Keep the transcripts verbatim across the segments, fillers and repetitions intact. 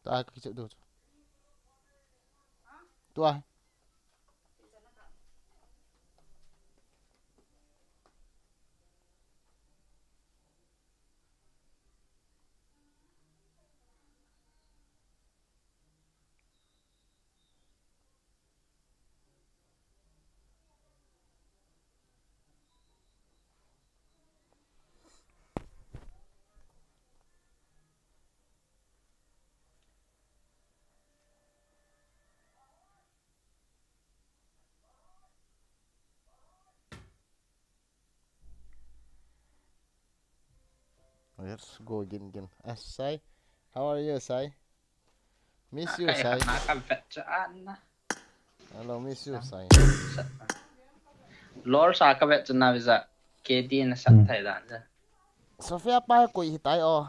Tua ka kichep diu chu. Tua. Let's go again, again. Ah, Sai. How are you, Sai? Miss you, Sai. Hello, miss you, Sai. Lol sa ka vet chun na visa. K D na sat thai dan ja. Sophia pa koi hitai o.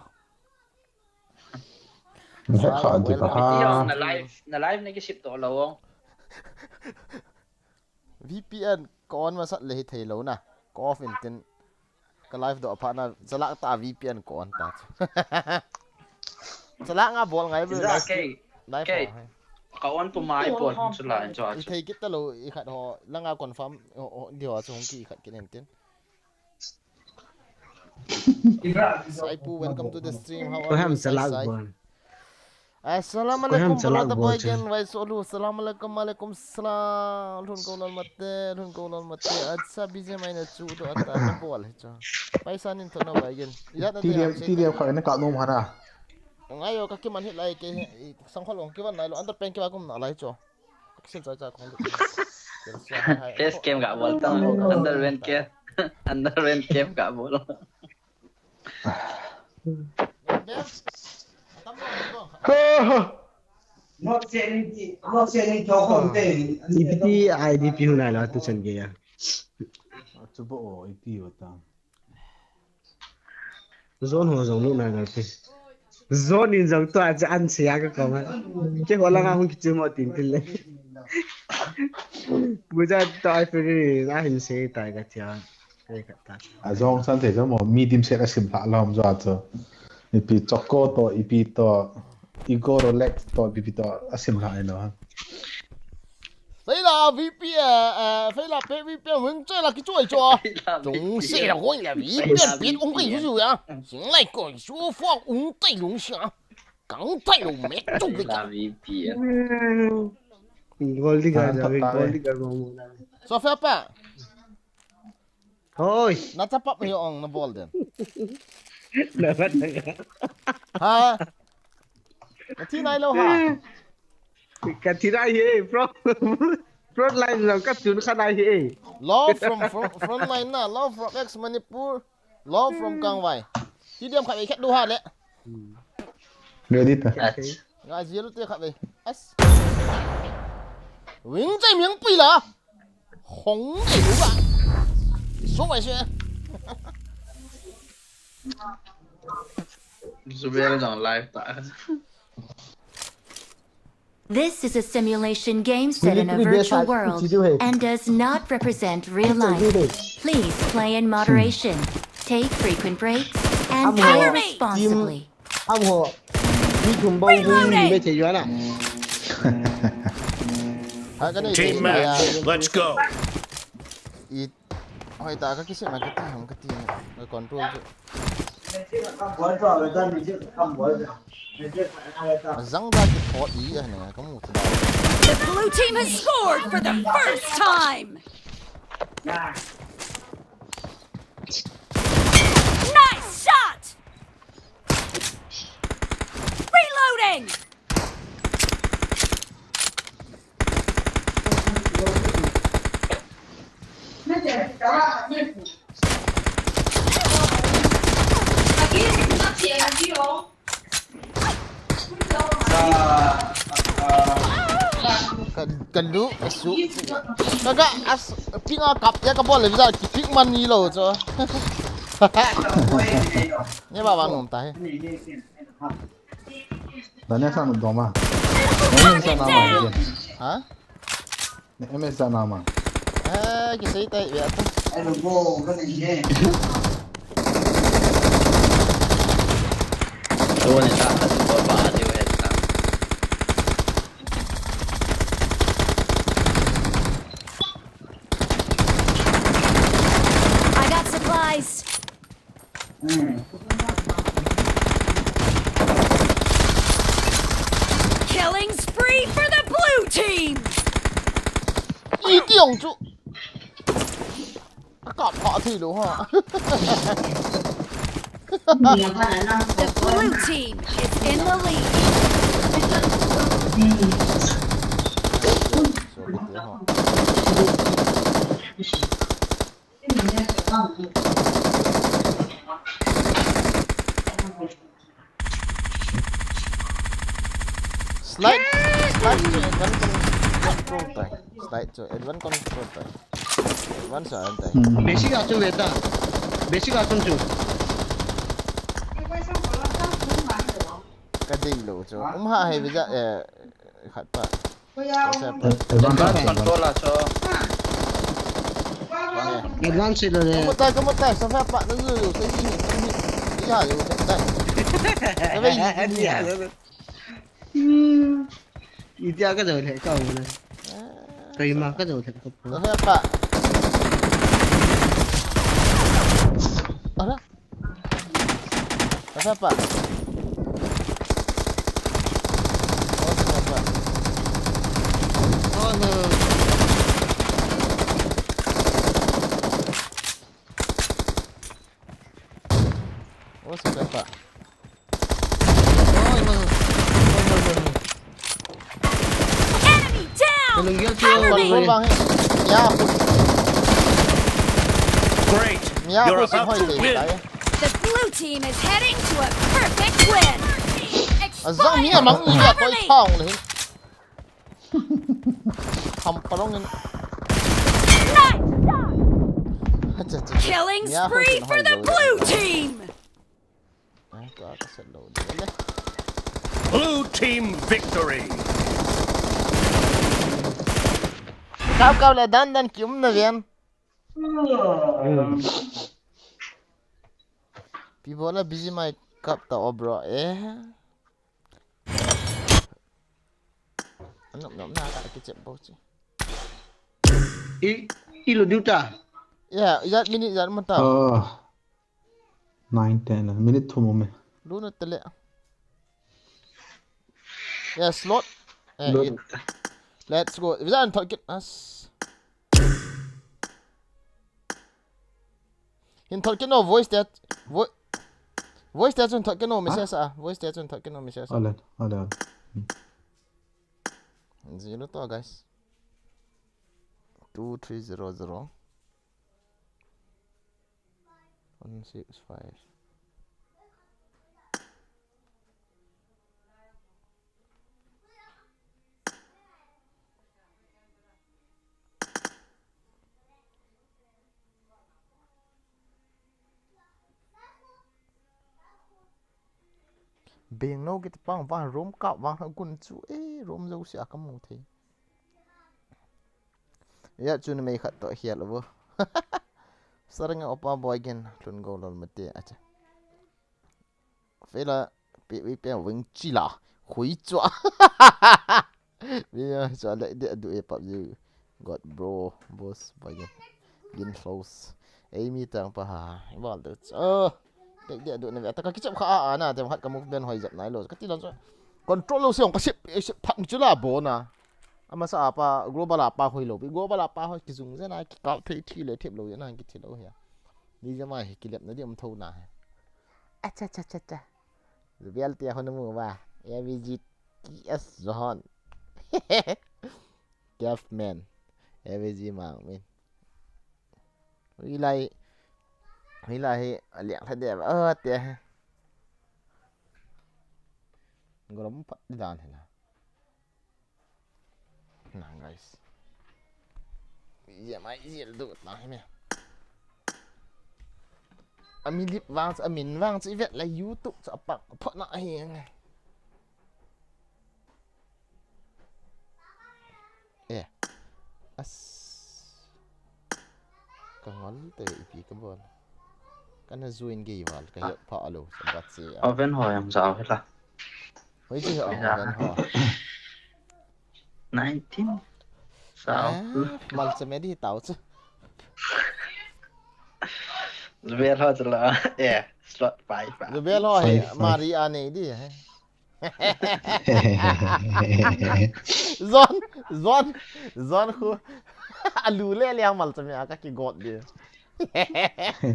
Kha di ka ha. Na live, na live na ki sip to lo. V P N ka on masat le hi thei lo na. Ka off in tin. Ka live doh phat na, chalak ta V P N ka on ta. Chalak nga bol ngai bol. Kei, kei. Ka on pu mai bol chu la enjoy. I thei kit ta lo i khat ho, langa confirm ho, ho, di ho chu hung ki khat kit en tin. Saipu, welcome to the stream. How are you, Sai? Assalamu alaikum, brother boy again, Vai Solu. Assalamu alaikum, alaikum salam. Lhun ko lol mate, lhun ko lol mate. Acha B G M I na chu do ata na bol hi cha. Paisa nin thona vai again. Ila na T D M, T D M kha na ka nom hana. Ngai yo ka kiman hit lai ke, sang khol ong kivan nai lo, under pen kiva kum na lai cho. Ka kisin cha cha kong. Face cam ka bol tang, under pen ke, under pen cam ka bol. Ipi I D P huna la tu chan gaya. Chubo o ipi o ta. Zone ho zone lu na ga pe. Zone in zone to a cha an se ya ka ko ma. Ke ho la nga hung ki che mo tin tin le. Puja to ai pe ri na hin se ta ga tia. A zong san thei zong mo, mi dimset a sim hlah lom zaw chu. Ipi Choco to, ipi to, Ego Rolex to, ipi pi to, a sim hlah ai lo. Feila V P, eh, eh, Feila pe V P, wing che la ki chuai cho. Chung se la hoi la V P, pi ung kai su ya. Sing lai ko su fo ung tai lung sia. Kang tai lo mek chu ki. Feila V P. Gold digger, gold digger mo mo. Sophia pa. Hoi. Na chapap hi ong na bol den. Na bat na ka. Ha? Na thi nai lo ha? Ka thi nai hi, bro. Front line lo ka tun kha nai hi. Love from front, front line na, love from ex Manipur, love from Kangvai. Ti diam khat khat du ha le. Ready ta. Nga zero te khat ve. As. Wing chai miang pui la. Hong ai lu ba. So ai se. Zubel dang live ta. This is a simulation game set in a virtual world and does not represent real life. Please play in moderation. Take frequent breaks and play responsibly. Am ho. Mi thum bou hung ni me che yuan a. Team match, let's go. I hoi ta ka kisi ma ka ti hung ka ti. Ka control chu. Zang da ki thot i a ne ka mu ta. The blue team has scored for the first time. Nice shot! Reloading! Ka, ka lu, ka su. Ka ga, as, ping a kap, ya ka bol le, bisa, ki ping man ni lo, cho. Ni ba ba nom ta he. Dania sa nom doma. Dania sa na ma. Ha? Ne M S na ma. Eh, kisei tai, ya ta. Ai lo go, ka nei he. Tuan ta, ta, ta, ba, di, we, ta. Tiong chu. Akap pha thei lou ha. The blue team is in the lead. Slide, slide chu advance con-, control tai. Slide chu advance control tai. Advance a tai. Hmm. Basic a chu ve ta. Basic a chu chu. Ka dei lou chu. Um ha hei ve ja, eh, khat pa. Advance control a chu. Advance lo le. Kamu tai, kamu tai, sa fa pa na zu, sa hi, sa hi. Iya, yo, tai. Sa fa hi, hi. Itia ka dau le, ka u le. Kai ma ka dau le, ka pu. Sa fa pa. Ara. Sa fa pa. Oh, sa fa pa. Oh, no. Oh, sa fa pa. Enemy down! Cover me! Great! You're about to win! The blue team is heading to a perfect win! Cover me! Killing spree for the blue team! Blue team victory! Kap kap le dan dan ki um na ven. Pi bola busy mai kap ta o bro eh. Anop nop na ka ki chep bo chi. I, i lo diu ta. Ya, ya minute ya mata. Oh. Nine, ten, minute thum um e. Luna tele. Yeah, slot. Eh, let's go. Visa and target us. Hin thot kit no, voice te, vo-, voice te chun thot kit no, message a. Voice te chun thot kit no, message a. Alen, alen, alen. Zero to, guys. Two three zero zero. One six five. Bengno kiti pang vang room kap vang ha gun chu e room jouse a kamu thei. Ya chu na mei khat to hial vo. Saranga opa boy gen lhun go lol mate acha. Fela pe pe pe wing chila. Hui chua. Via chua le de du e pap you. God bro boss boy gen. Gin close. Ei mi tang pa ha. Bal de. Oh. Pe de du ne ve ta ka kichap kha a na te khat ka move ben hoi jap nai lo. Ka ti lo chu. Control lo se ong ka sip sip phak chu la bo na. Amasa apa global apa hoi lo. Global apa hoi ki jung je na ki kap thei thi le thep lo je na ki thi lo ya. Ni je mai hi kilep na di um tho na he. Acha cha cha cha. Zubial tia hon mu ba. A V G T S Zahon. Kevman. A V G Mang Min. Hilai. Hilai hi aliang tha de ba. Oh, tia he. Golom pat dan he na. Na, guys. Ye mai ye du ta hi me. Ami lip vang, amin vang, chi vet la YouTube cha pak phot na hi nge. Eh. As. Ka ngol te ipi ka bol. Kana join gei val ka yok pha alo sa bat se. Oven ho yang sa hela. Hoi chi ho oven ho. Nineteen. Sa. Mal se me di tau chu. Zubair ho chu la. Eh, slot five. Zubair ho he Maria nei di he. Zon, Zon, Zon khu. Alu le le amal chami a ka kigot di.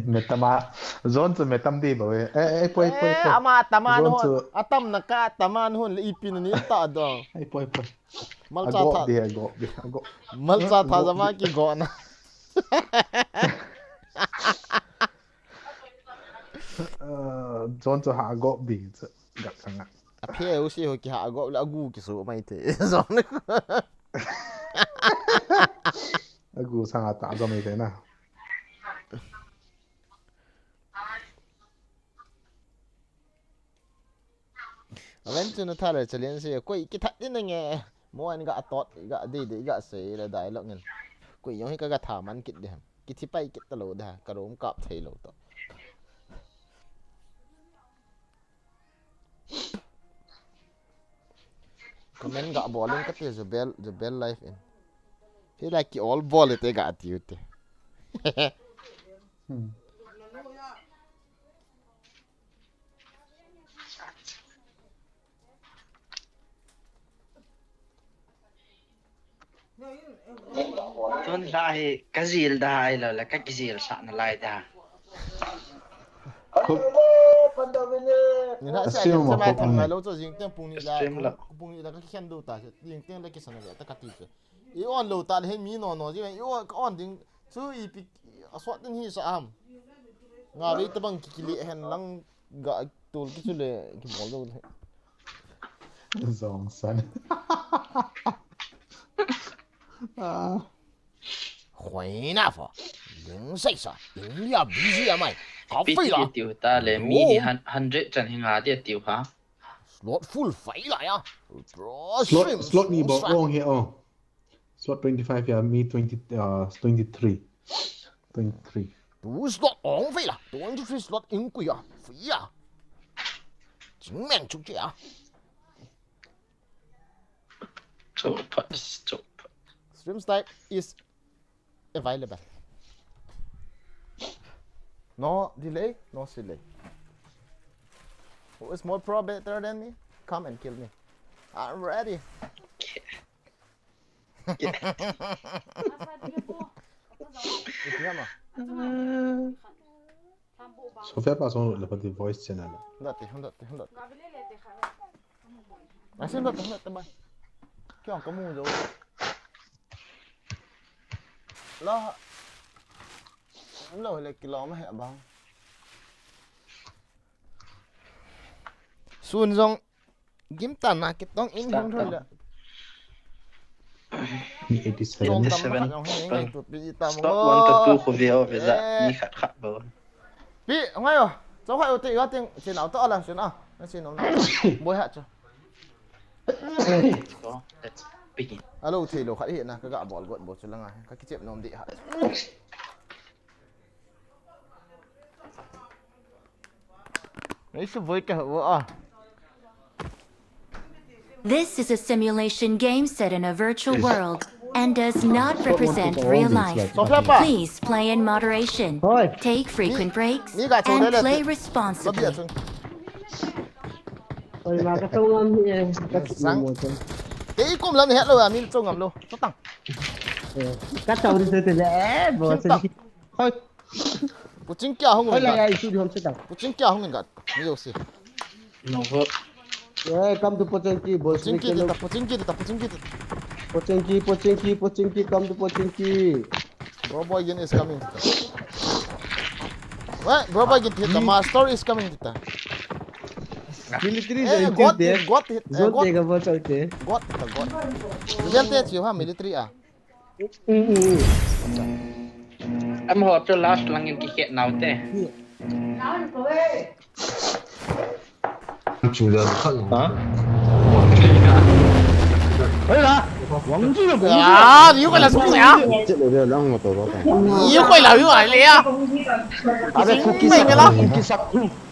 Metam a, John chu metam di ba we. Eh, eh, poi, poi, poi. Ama taman hon, atam na ka taman hon le ipi na ni ta do. Ai, poi, poi. Malcha tha. Ago di, ago di, ago. Malcha tha jama kigot na. John chu ha ago di chu. Gat sanga. Aphe u si ho kiha ago le agu kisu mai te. John. Agu sanga ta jom mai te na. Aven chu na tha le challenge se koi kithat din nge. Mo an ga tot ga dei dei ga se le dialogue ngin. Koi jong hi ka ga tha man kit de ham. Kithi pai kit ta lo da ka rom kap thei lo to. Comment ga bol in ka ti Jubel, Jubel live in. Hi la ki all bol te ga ti u te. Hmm. Tun la hi ka jil da hai lo la ka kijil sa na lai da. Ni na sa Stream ke ma mai thang mai lo cho jing teng pung ni la, stream la. Pung ni la ka khen do ta, jing teng la ki sa na le ta ka ti che. I on lo ta le hin mi no no ji, i on, ka on ding chu ipi a sot din hi sa am. Nga vei ta bang ki, kili hen lang ga tul ki chu le ki bol do le. Zong san. Ah. Khoi na fa. Ling sai sa. Ling lia bi ji a mai. Ka pi fai la. Tiu ta le mi ni hun-, hundred chan hi nga dia tiu ha. Slot full fai la ya. Bro, slot, stream, slot ni stream, ba strike. Ong he ong. Slot twenty-five ya, mi twenty, uh, twenty-three. Twenty-three. Two slot ong fai la. Twenty-three slot in kui ya. Fai ya. Jing meng chuk che ya. Chop, chop. Stream style is available. No delay, no delay. Who is more pro better than me? Come and kill me. I'm ready. Okay. Okay. Iti ama. Sophia pa song le pati voice channel. Hondati, hondati, hondati. Asin hondati, hondati ba. Kyo ang kamu jo. La. Lo le kilo ma he bang. Sun jong Gim ta na kitong in hung thoi le. Mi eighty-seven. Tong tam khat jong hi ngai tu pi ta mo. Stop one to two khu ve o ve ja. Eh. Mi khat khat bo. Pi, ngai o. Chau khai o te ga ting chin au to la chin a. Na chin au na. Boi ha chu. So, let's begin. Alo thei lo khat hi na ka ga bol got bo chu la ngai. Ka kichep nom di ha. This is a simulation game set in a virtual world and does not represent real life. Please play in moderation, take frequent breaks, and play responsibly. Kei kum lam het lo a, min chong ngam lo. Chotang. Ka chau ri te le, eh, bo. Puching kia hung. Hola ya, isu di hom se ta. Puching kia hung gat. Ni yo se. No ho. Yeah, come to Pochinki, boys. Pochinki ta, Pochinki ta, Pochinki ta. Pochinki, Pochinki, Pochinki, come to Pochinki. Bro boy again is coming ta. What? Bro boy again ta. Master is coming ta. Military. Eh, got hit, got hit. Zone te ga bol chau te. Got ta, got. Zone te chiu ha military a. Amaho chu last lang in kikhet nau te. Chu da khat. Ha? Hei la. Wang chu la. Ah, you gonna smoke ya? You koi la you ai le ya. Abe kuki sa, kuki sa.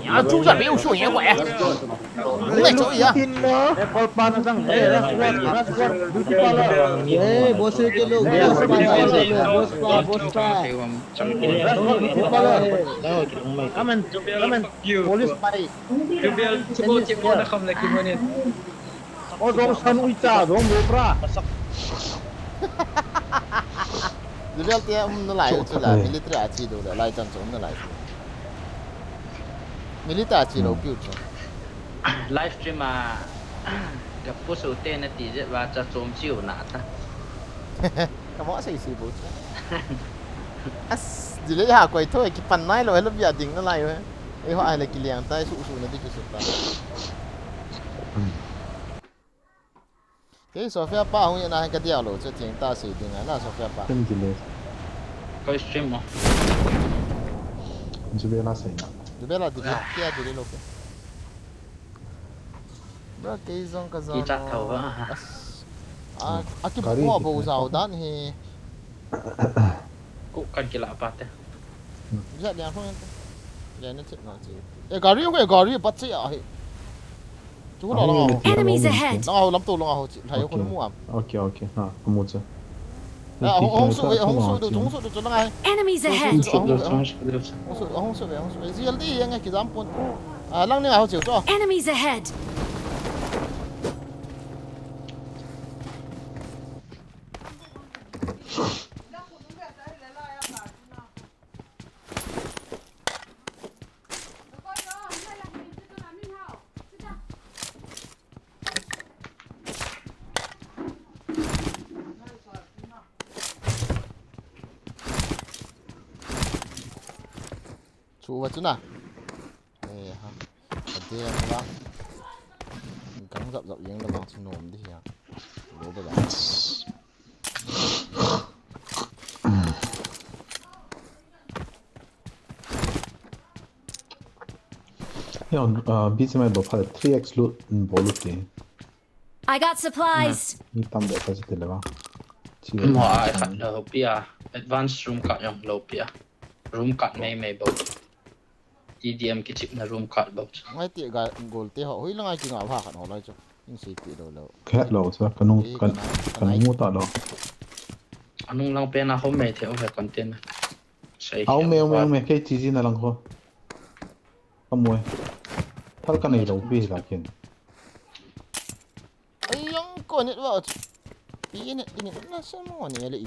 Nia chu ja beu shu ye ko e. Nei chu ya. Tin mo. Apple pan sang. Rajwar, Rajwar, beauty parlor. Hey, boss ke log, boss pa, boss pa, boss pa. Rajwar, beauty parlor. Come and, come and polish my. Jubiel, chibo, chibo na kham na kimonin. O, jong san ui cha, jong lo pra. Jubiel te um na lai chu la, military a chi do la, lai chan chu um na lai. Military a chi lo piu chu. Live stream a, ga post u te na ti je va cha chom chiu na ta. Ka mo sei sei bo chu. As, Jubiel ha koi tho, ki pan nai lo, hello bia ding na lai we. Ei ho ai le ki liang tai su su na di ki su ta. Kei Sofia pa hung ina ka dia lo che ting ta sei ding a na Sofia pa. Ken delay. Koi stream mo. Jubiel a sei na. Jubiel a delay, kei a delay lo ke. Bro, kei jong ka jong. Ki chat tho ba. As. A, a ki bo bo jao dan hi. Ku kan ki la pa te. Jat liang phong te. Liang na chet na chi. E gari ko gari pat chi a hi. Chu la la. Enemies ahead. Lang ho lam to lang ho chi. Lai ko mu am. Okay, okay. Ha, mu cha. Hong su ve, hong su du, hong su du chu lang ai. Enemies ahead. Hong su, hong su ve, hong su ve. G L D yang ki jam pon. A lang ni ho chiu chu. Enemies ahead. Chu va chu na. Eh ha. Adem la. Gang zap zap yeng la bang chu nom di ya. Lo ba la. Yo, uh, B C M I bo pha three X loot bol u te. I got supplies. Ni tam be ka jite le ba. Mo ai khat lo pia. Advanced room ka yong lo pia. Room ka mei mei bo. T D M kichepna room khat bou chu. Ngai ti ga gol te ho, hoi la ngai ki nga pha khat ho lai chu. In sei ti lo lo. Khe lo sa, ka nung, ka, ka nung mu ta lo. Anung lang pen a hom mei the o he container. Sei. Au me, au me, au me, kei chi ji na lang ho. Ka mu e. Thal ka nei lo pi la ken. Ai yang ko net wa. Pi net ding na sa mo ne le i.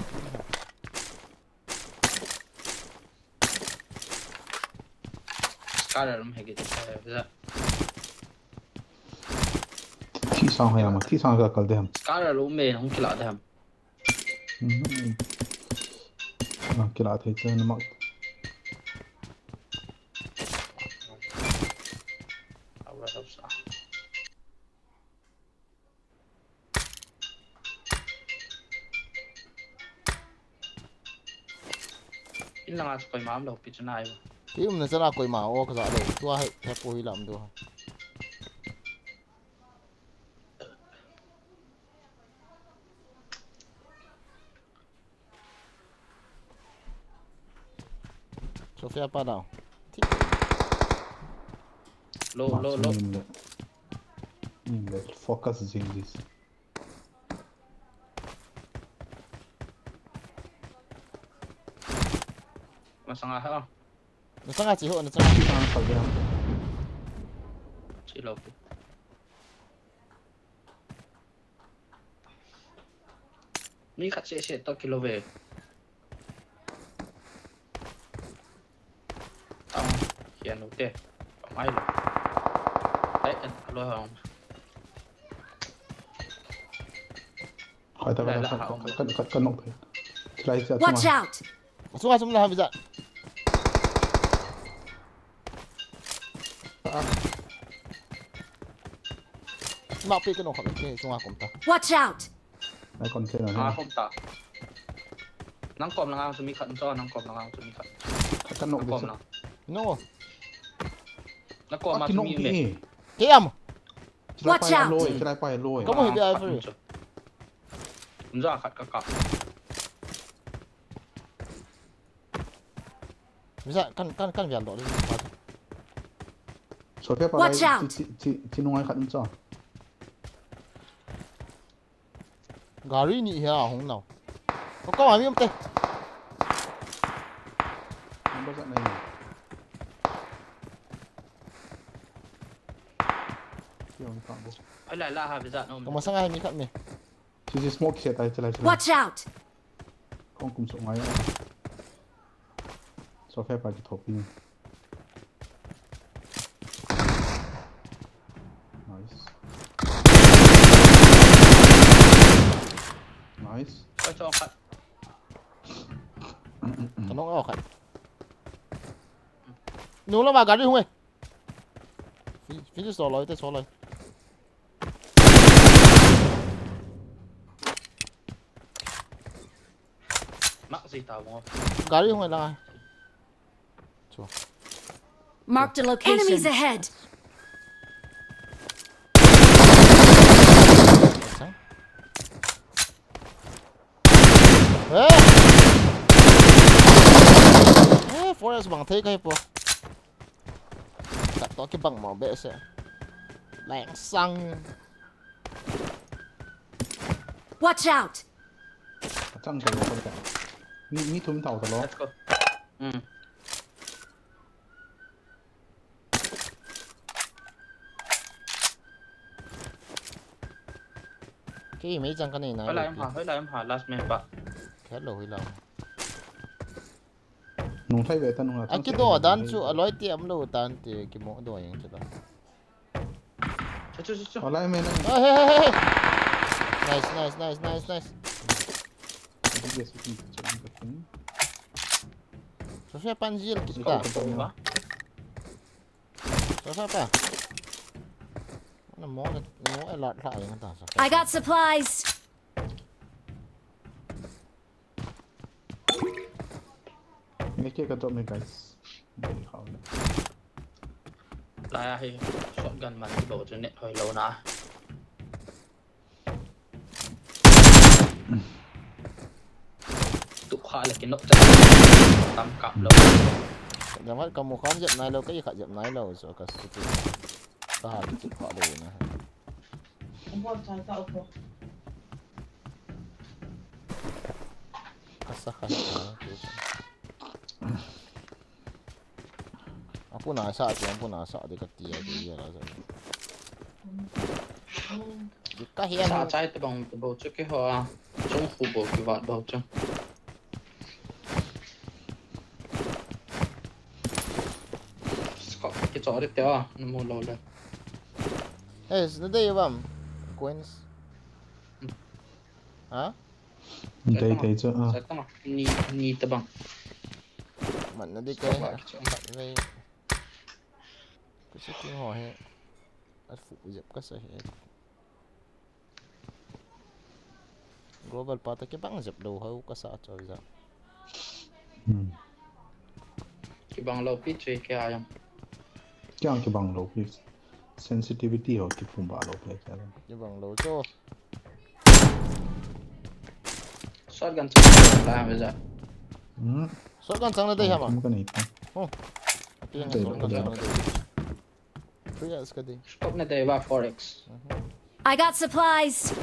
Scar room he ki, eh, za. Thi sang he ma, thi sang ka kal de ham. Scar room me hung kila de ham. Mhm. Na kila thei te na mak. Aura sab sa. In langa chu koima um lou pi chu nai. Kei umna chana koima o ka ja lou. Tua he, he po hi lam do. Sofia pa down. Low, low, low. Focus jing jis. Masanga ha. Nasanga chi ho, nasanga chi. Nasanga kal dia. Chi lo pi. Mi khat seh seh toh kilo ve. Ang, hian u te. Pamai lo. Ai, an, alo hong. Khai ta, khai ta, khai ta, khai ta, khai ta, khai ta, khai ta. Watch out! Achunga chum la ham visa. Ah. Ma pe ke no kha ke chunga kom ta. Watch out! Ai kon ke na. Ah, kom ta. Nang kom langa chu mi khat cho, nang kom langa chu mi khat. Ka no kom na. No. Na kom ma chu mi me. Ke am. Watch out! Try pa loi, try pa loi. Kamu hi dia, Alfred. Unja khat ka kap. Bisa kan, kan, kan vial doh ding. Sophia pa lai. Watch out! Chi, chi, chi, chi nungai khat um cha. Gari ni hi a hung nau. Ko ko ami um te. Number sa nai. Ki on ka bo. Ai lai la ha bisa no. Ko masang ai mi khat mi. Chi chi smoke se tai chalai chalai. Watch out! Kong kum so ngai. Sophia pa kithopi. Nice. Nice. Ka chong khat. Ka nong au khat. Nu la ba gari hung e. Fi, fi so loi te so loi. Mak si ta mo. Gari hung e la. Chu. Marked a location. Enemies ahead! Sang. Eh! Eh, forest bang thei ka hi po. Kat to kibang mo be se. Lang sang. Watch out! Achang ka lo ka. Mi, mi thum thao ta lo. Let's go. Hmm. Kei mei chang ka nei na. Hoi lai em ha, hoi lai em ha, last man pa. Hello, hoi lai. Nung thai ve ta nung a. A kido dan chu a loi ti am lo tan ti kimo do yang chu da. Chu, chu, chu, chu. Alai me na. Ah, hey, hey, hey, hey. Nice, nice, nice, nice, nice. Yes, we can check the thing. Sophia pan jil kita. Sophia pa. Mana mo na mo a lot la yang ta. I got supplies. Neke ka drop me, guys. Lai a hi shotgun man ki bo chu net hoi lo na. Tu kha le ki nok ta. Tam kap lo. Jam hat ka mu khan jep nai lo, ka i kha jep nai lo, so ka stu tu. Ka ha ki kha lo na. Ka sa kha. Apuna sa ti, apuna sa ti ka ti a ti a la sa. Ka hi sa a chai ta bang ta bo chu ki ho a. Chung khu bo ki vat bo chu. Scope ki cho de te a, na mu lo le. Eh, na dei bam. Coins. Hmm. Ha? Dei, dei chu, ah. Sa tang, ni, ni ta bang. Man na dei ka. Sa ba, sa ba. Ve. Ka sa ki ho he. At fu jep ka sa he. Global pa ta kibang jep lo hau ka sa cho ja. Hmm. Kibang lo pi che ke ayam. Kya kibang lo pi? Sensitivity ho kipum ba lo pi kya. Kibang lo cho. Shotgun chang la me ja. Hmm. Shotgun chang na dei ha ma. Kum ka nei ta. Oh. Ati na shotgun chang na dei. Three S ka dei. Scope na dei ba four X. Mhm. I got supplies.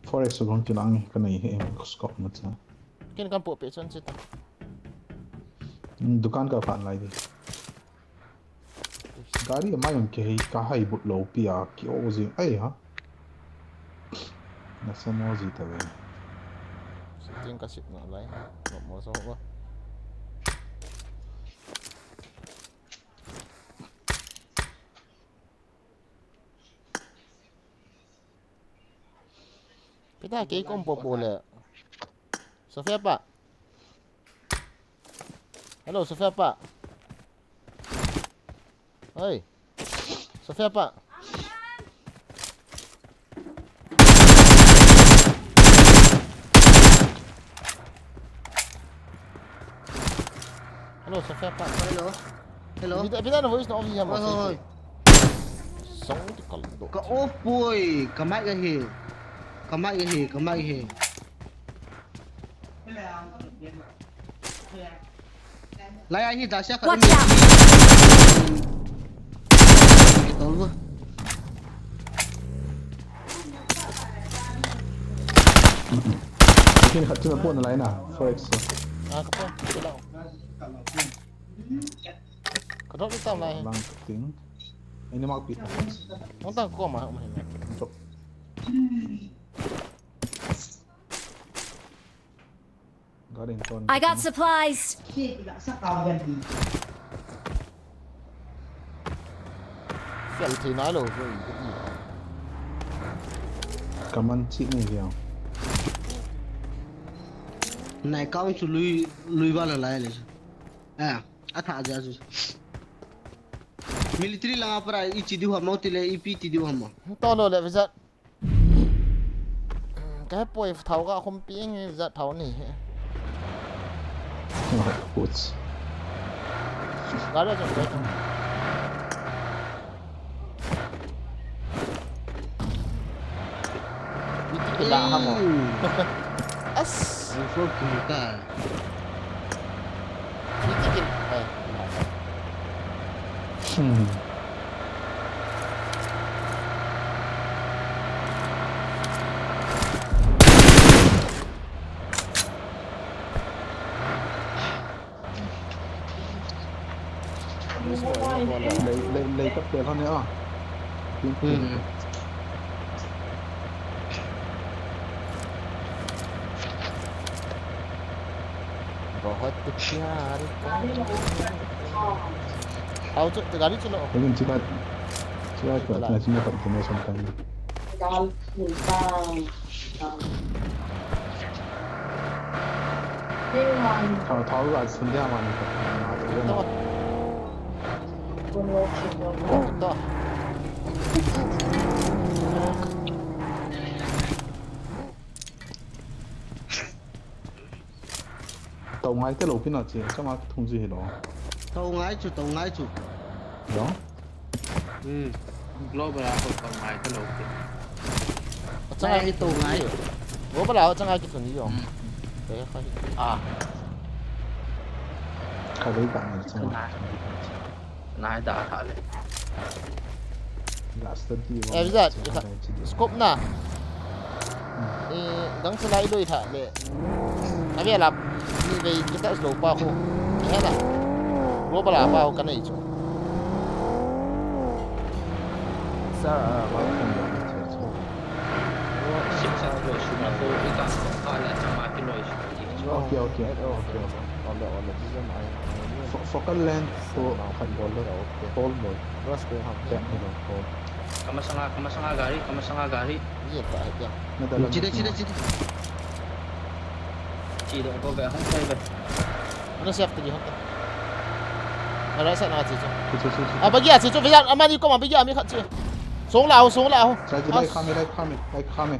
Four X bang kilang ka nei he scope ma cha. Kin kan po pe chan chita. Hmm, dukan ka pan lai di. Gari a mai um ke hei ka hai but lo pi a ki o jing ai ha. Na sa mo ji ta ve. Sitting ka sip na lai. Mo mo so ba. Pita kei kom po po le. Sophia pa. Hello, Sophia pa. Oi. Sophia pa. Hello, Sophia pa. Hello. Hello. Pita, pita na voice na off ya ma. Oi, oi, oi. Song ti kal do. Ka off poi, ka mic ahi. Ka mic ahi, ka mic ahi. Lai ahi, da sia ka. Watch out! Tol bo. Kin khat chu na pon lai na, four X. Ah, ka pon, ka pon. Ka drop ni tam lai. Lang ting. Ini mak pi. Mong tang ko ma, ma. Drop. Garden ton. I got supplies. Fel thei nai lou, so i, i. Ka man chi ni via. Nai kaun chu lui, lui ba la lai le. Ah, a tha ja chu. Military langa para i chi diu ham mo tile i pi ti diu ham mo. To lo le visa. Ka he poi thao ka khum pi eng jat thao ni he. Putz. Gari jong koi thang. Iti kila hamo. As. Ang so kita. Iti kin. Eh. Hmm. Lei, lei, lei kap tel hon e a. Pin, pin. Hmm. बहुत प्यार। Au chu, gari chu lo. Lekin chila, chila ka, chila ka, chila ka, chila ka. Thao, thao ga sun dia man. To. Tau ngai te lo pina che, chama thung ji hi lo. Tau ngai chu, tau ngai chu. Lo? Hmm. Global a ko tau ngai te lo pi. Achang ai to ngai. Global a achang ai ki thun yo. Hmm. Te kha hi. Ah. Kha dei ka ni chang. Nai da tha le. Last di. Eh, bisa, scope na. Eh, dang salai doi tha le. Avi ala ni vei kita slow pa ko. He na. Global a pa ko kanei chu. Sa, ah, ba ko. Six a ko suna ko ita ko ala chama ki noi. Okay, okay, okay. Ole, ole, fo-, focal length to khat bol lo. Fold bol. Rush ko ham. Kya ni lo, fold. Kamasanga, kamasanga gari, kamasanga gari. Ye ta hai kya? Na da la. Chide, chide, chide. Chide ko ga hong sai ga. Ana safety di hong ta. Ara sa na chi chu. Chi, chi, chi, chi. A bagi a chi chu, visa amani ko ma bagi a mi khat chi. Song la ho, song la ho. Sai ji lai khame, lai khame, lai khame.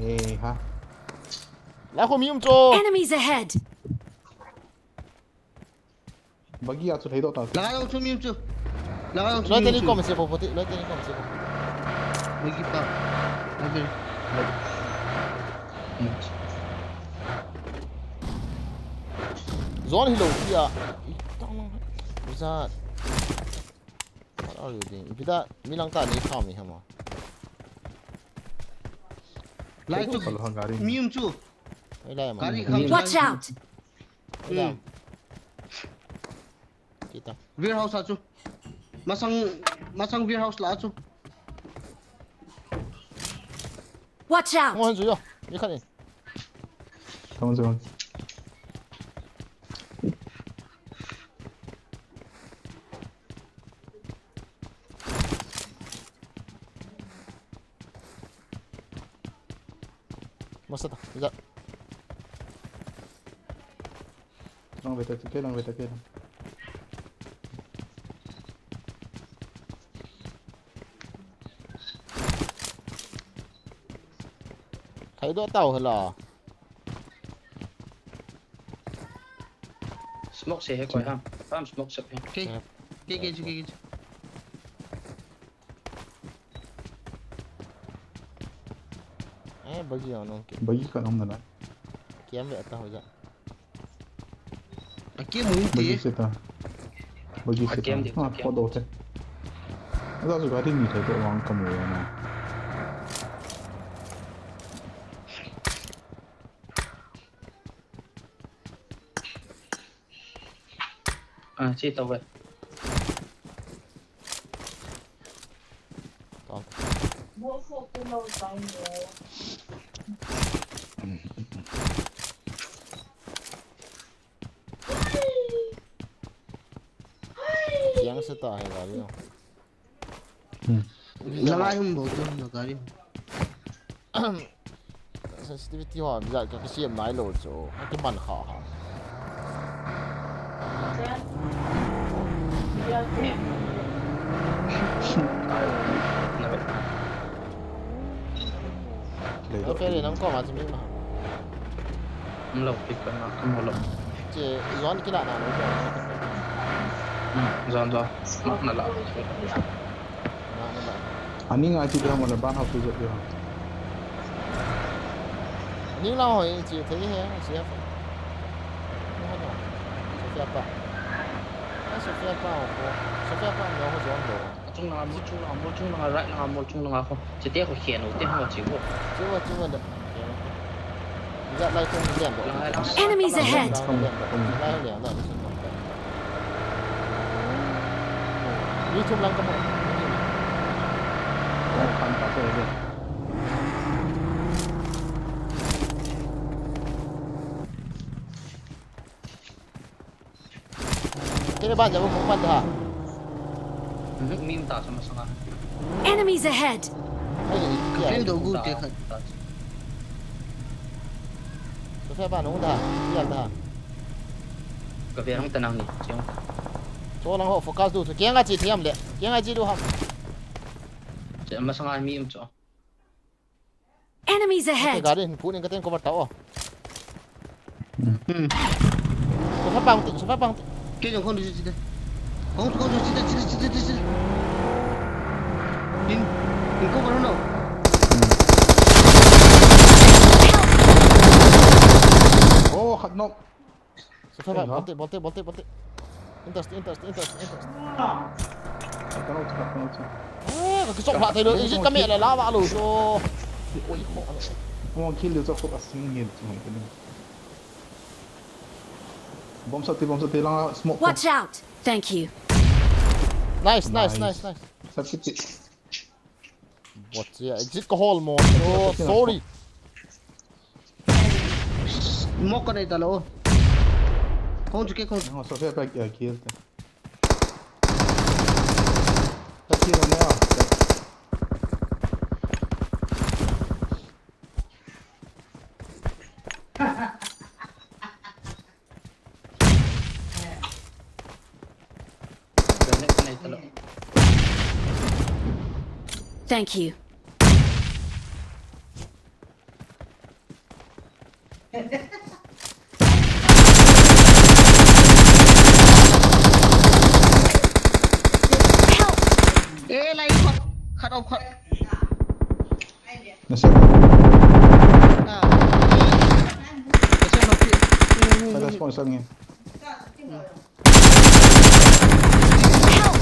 Eh, ha. La ko mi um cho. Enemies ahead. Bagi a chu thei do ta. Laga dong chu mi um chu. Laga dong chu. Loi mi um teni chu. Kom se po poti, loi teni kom se po. Bagi pa. Loi teni. Zone hi lo tia. Itang. Zat. What are you doing? Ipi ta, mi lang ta ni kham ni hama. Lai chu. Kalo hang gari. Mi um chu. Ai lai ma. Gari kham. Watch out. Ai lai. Hmm. Kita. Warehouse a chu. Masang, masang warehouse la chu. Watch out. Mo han chu yo. Mi khat ni. Tong chu. Masa ta, ija. Lang ve ta, ke lang ve ta, ke lang. Khai do tau hala. Smoke se he koi ha. Tam smoke se he. Ke, ke, ke, ke, ke. Bagi ang nung ki. Bagi ka nung na na. Kiam le ata ho ja. Aki mu in Bagi ti. Seta. Bagi seta. Akem di, ha, akem. Photo te. Aza su gari ni te to wang kamu na. Ah, chi tau ve. Tau. Yang seta hai gari no. Hmm. Lalai hum bo tu na gari. Sensitivity ho, bijak ka kisiam nai lo chu. Ka kiman kha ha. Lei lo. Okay, nang ko ma chu mi ma. Lo, pick ka na, ka mo lo. Che, John kila na lo. Hmm, John, John. Ma, na la. Ani ngai ti dia mo le ban hop tu jep dia. Ani la ho e chi thei he, chi he. Sophia pa. Ai, Sophia pa ho ko. Sophia pa no ho jong lo. Chung langa, mol chung langa, mol chung langa, right langa, mol chung langa ko. Chi te ko khen o, te ho chi ko. Chi ho, chi ho da. Enemies ahead! Kei ban jabo kong pan tha. Mhm, mi um ta sa masanga. Enemies ahead! Ai, ai, ai, ai, ai, ai, ai, ai. Sophia pa nung da, dia da. Ka ve hung ta nang ni, chiang ta. Cho lang ho focus du, cho kiang a chi thiam le, kiang a chi du ham. Che masanga mi um cho. Enemies ahead! Gari hin phunin ka ten cover tao. Hmm. Sophia pang ti, Sophia pang ti. Ke jong kon di sida. Kon, kon di sida, sida, sida, sida. In, in cover no. Oh, khat knock. Sophia, bolte, bolte, bolte, bolte. Interest, interest, interest, interest. Khat knock, khat knock. Eh, ka kisok pha thei lo, exit ka me le la va lo so. Oi, ko. Mo kill le so ko asing ni tu. Bomb sati, bomb sati lang smoke. Watch out! Thank you. Nice, nice, nice, nice. Sati. Bot ya, exit ka hol mo. Oh, sorry. Mo ka nei ta lo. Kon chu ke kon. No, Sophia pa kill te. Pa kill na. Thank you. Help! Eh, lai khat, khat off khat. Nasa. Ah. Nasa, nasa. Ada sponsor ni. Help!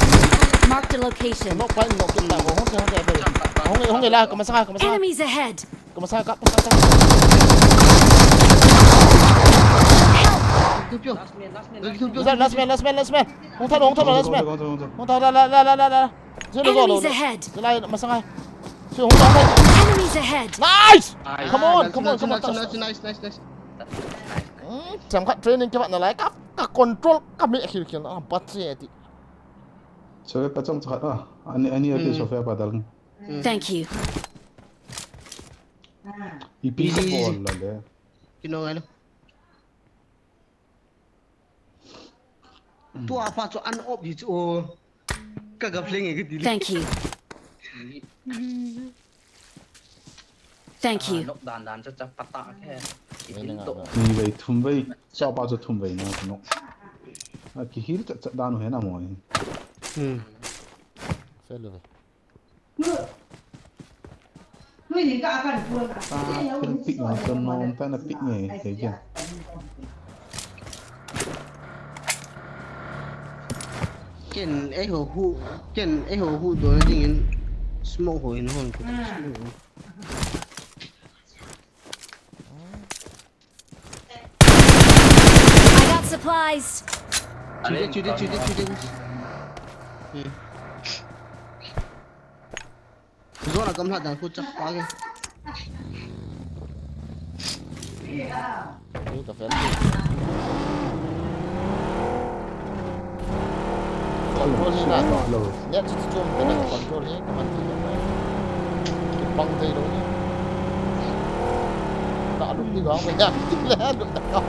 Marked a location. Knock pa, knock kita ko. Hong, hong, hong, hong la, ka masanga, ka masanga. Enemies ahead! Ka masanga, ka masanga. Help! Last man, last man, last man, last man. Hong tha, hong tha, last man. Hong tha, la, la, la, la, la, la. Enemies ahead! Enemies ahead! Nice! Nice. Come on, come on, come on. Nice, nice, nice, nice. Hmm, cham khat training ke ba na lai ka, ka control ka me khil khil na ba che ti. Sophia pa chang khat a. Ani, ani ati Sophia pa dal. Thank you. Ipi ka bol la le. Kino ngai lo. Tua pa chu an op hi chu. Ka ga fling e ka ti le. Thank you. Thank you. Nok dan dan cha cha pata ke. Ni vei thum vei. Sa pa chu thum vei na no. A ki hil cha cha dan he na mo. Hmm. Fel ve. Ah, ken pick na, so no, ta na pick ni, he ken. Ken eiho hu, ken eiho hu do dingin smoke ho in hon ko. I got supplies. Chude, chude, chude, chude. Hmm. Zona kam lhat dan khu chak pa ke. Ni ka fel. Control hi na. Net chu chu chom te na control hi ka man ti ka. Ki pang thei lo ni. Ta lu ni ga ma ya ti le lu ta ka.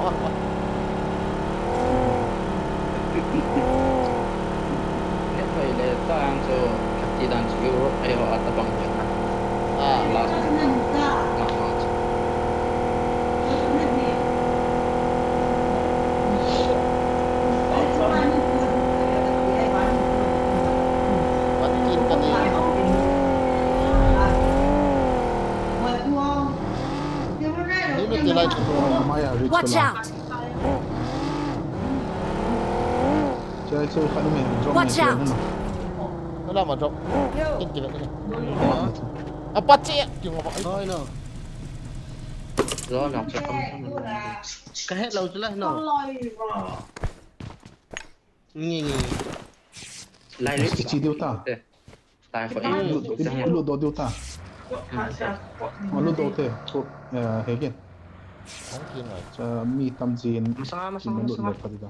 Net pai le ta ang chu ti dan chu Europe ai ho a ta bang. Ah, last. Watch out! Watch out! Ala ma drop. Kin kin kin. Apa che? Kin ngapa? Oi no. Lo na che kam. Ka het lo chu la no. Ngi ngi. Lai li. Chi diu ta. Tai fo in. Lu do diu ta. Lu do te. Ko, eh, he ken. Hong kin ngai. Cha mi tam jin. Masanga, masanga, masanga.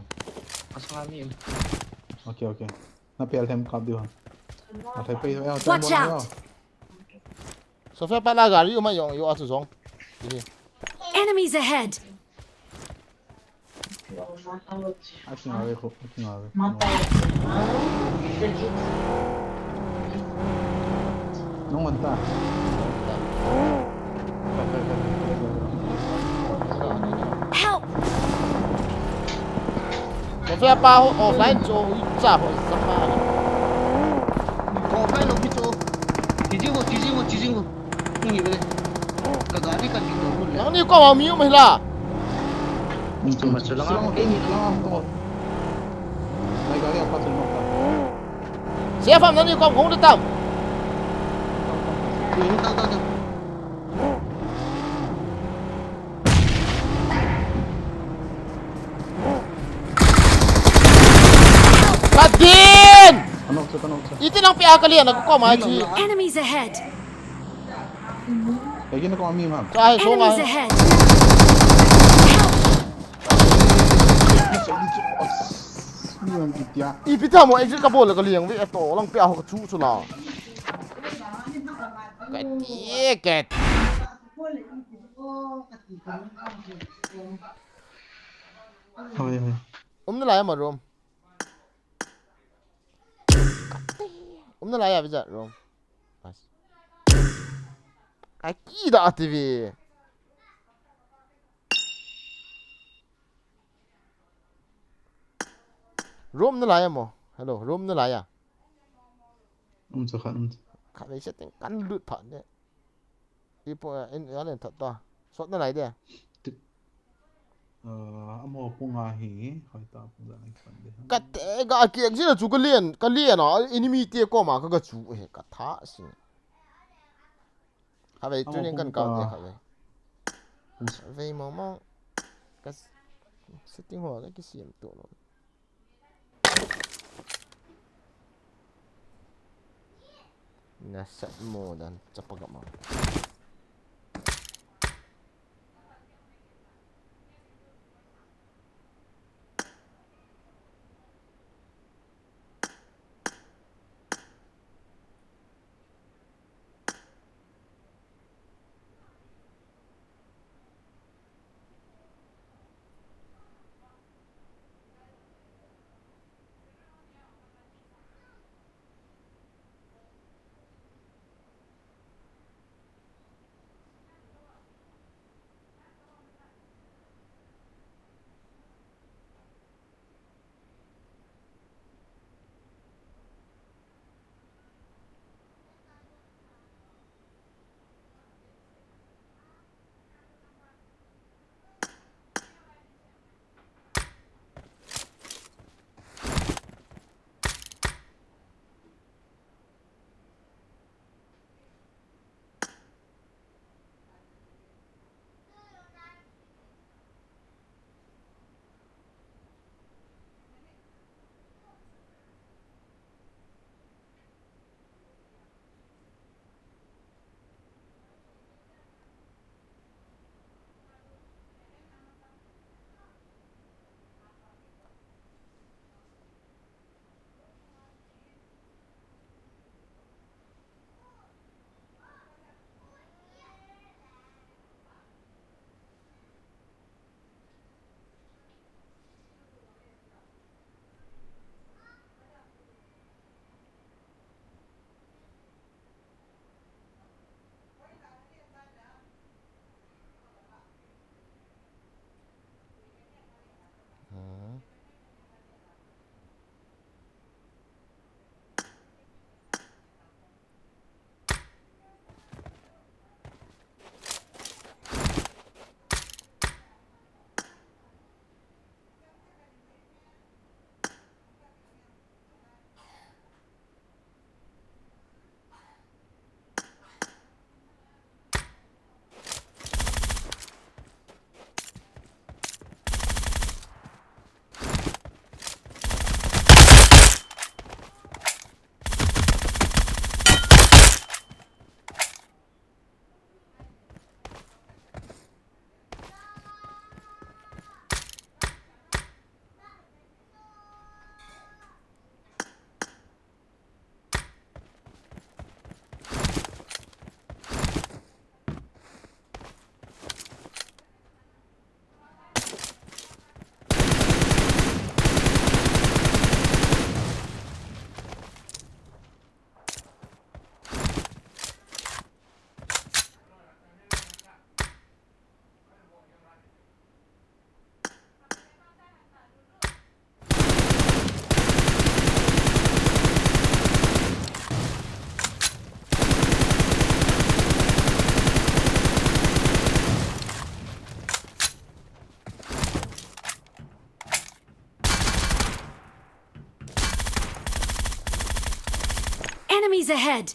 Masanga mi. Okay, okay. Na pel them kap diu ha. Na thai pe. Watch out! Sofia pa la gari uma yong yo atu zong. Enemies ahead! Aking ave ko, aking ave. Nung anta. Help! Ko fe pa ho offline cho i cha ho sa pa. Offline lo ki cho. Ti jing wo, ti jing wo, ti jing wo. Ngi bele. Ka gari kan ki to bul le. Nang ni ko ma mi um hila. Ni chu ma chu langa. Nai gari apa tu no ka. Sefam nani kom khong tam. Kadin! Iti nang pia kalian ako ko mai chi. Enemies ahead. Lagi na ko ami ma. Enemies ahead. Ipi ta mo exit ka bol ka liang ve to lang pe ho ka chu chu la. Ka ti ka. Hoi hoi. Um na lai ma room. Um na lai ya bija room. Pas. Ka ki da T V. Room na lai mo. Hello, room na lai a. Um cha khat um. Khat le setting kan lut pha ne. Ipo in ya len that ta. Sot na lai de. Amo pung a hi hoi ta pung da ni kan de. Ka te ga ki exit chu ka lian, ka lian a enemy te ko ma ka ga chu he ka tha si. Khavei tunin kan kal te khavei. Khavei mong mong. Ka setting ho ka kisiam to lo. Na set mo dan chapa gama. Enemies ahead!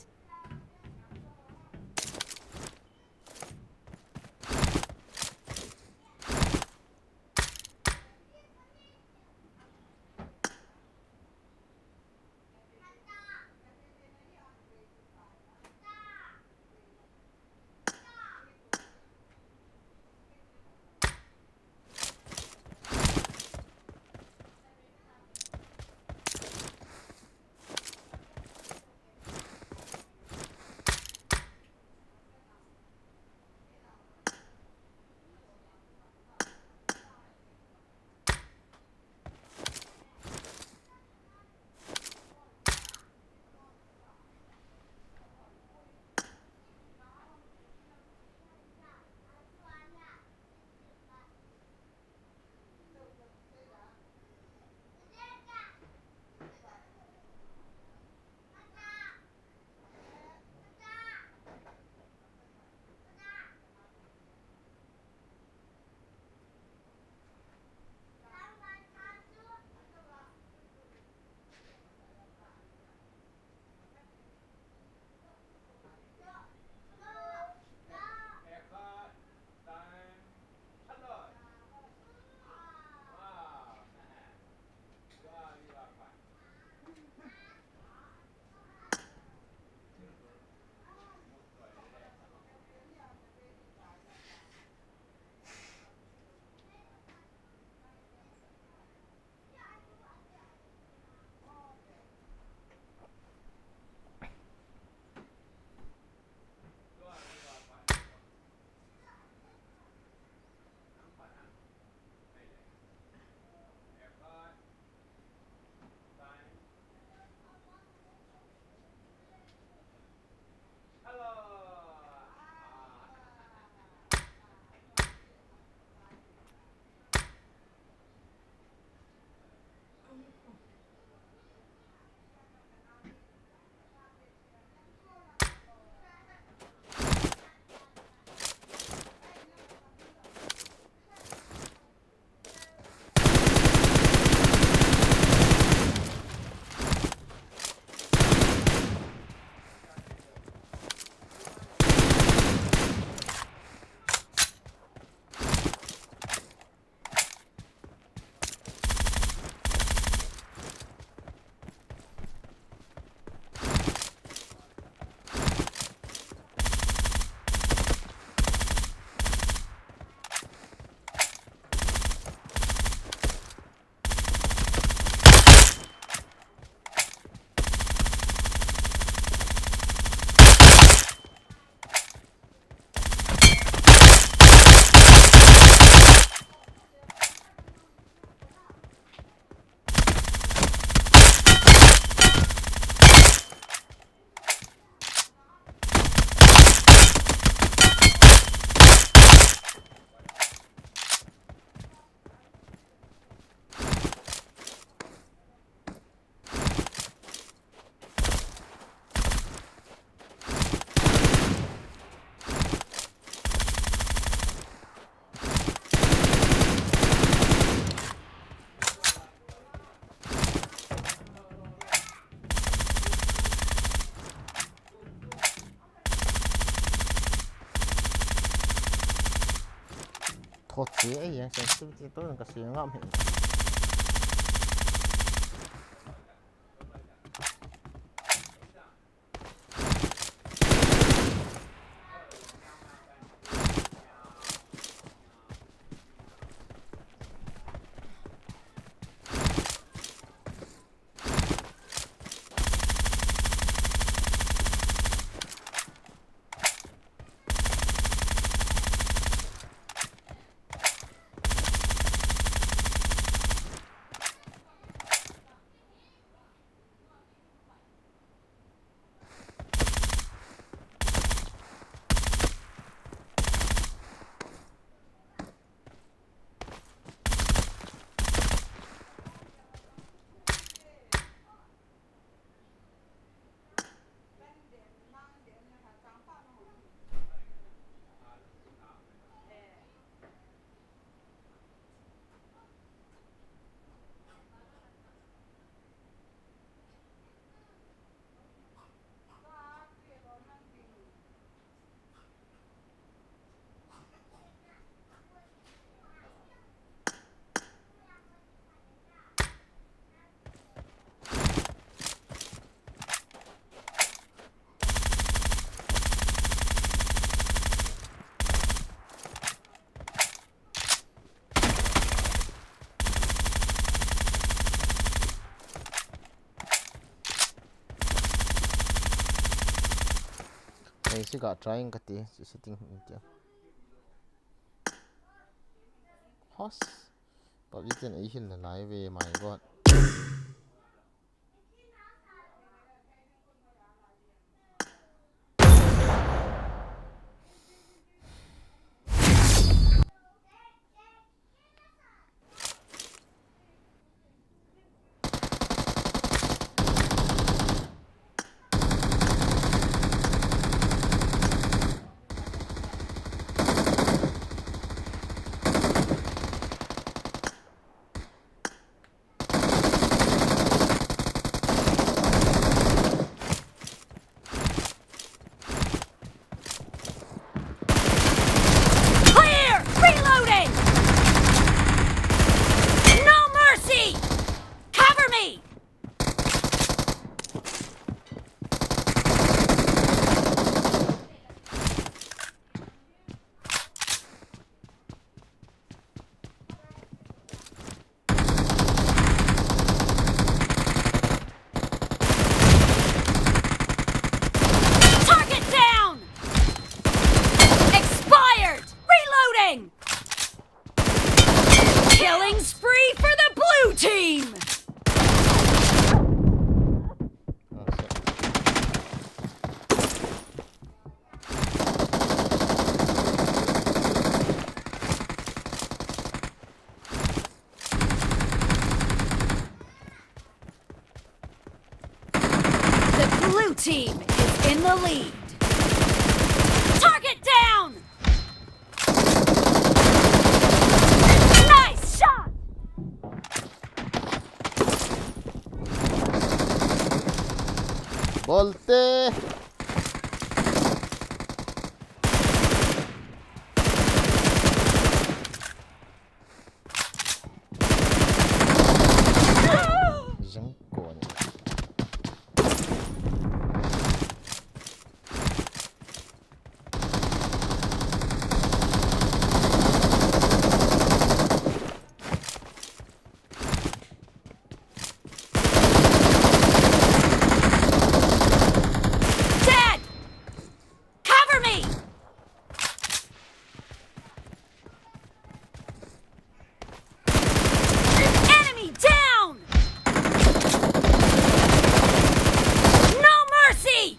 Thot che ai, sensitivity to ka se ngam hi. Tika trying kati, si sitting ti. Hos. Pabli ten ei hin la lai ve, my God. Clear! Reloading! No mercy! Cover me! Target down! Expired! Reloading! Killing spree for the blue team! The blue team is in the lead. Target down! Nice shot! Bolte! Jang ko ni. Dead! Cover me! Enemy down! No mercy!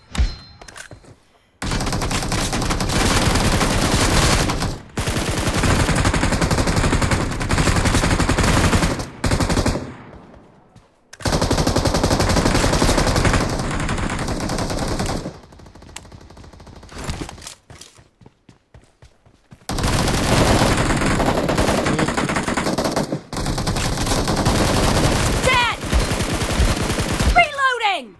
Dead! Reloading!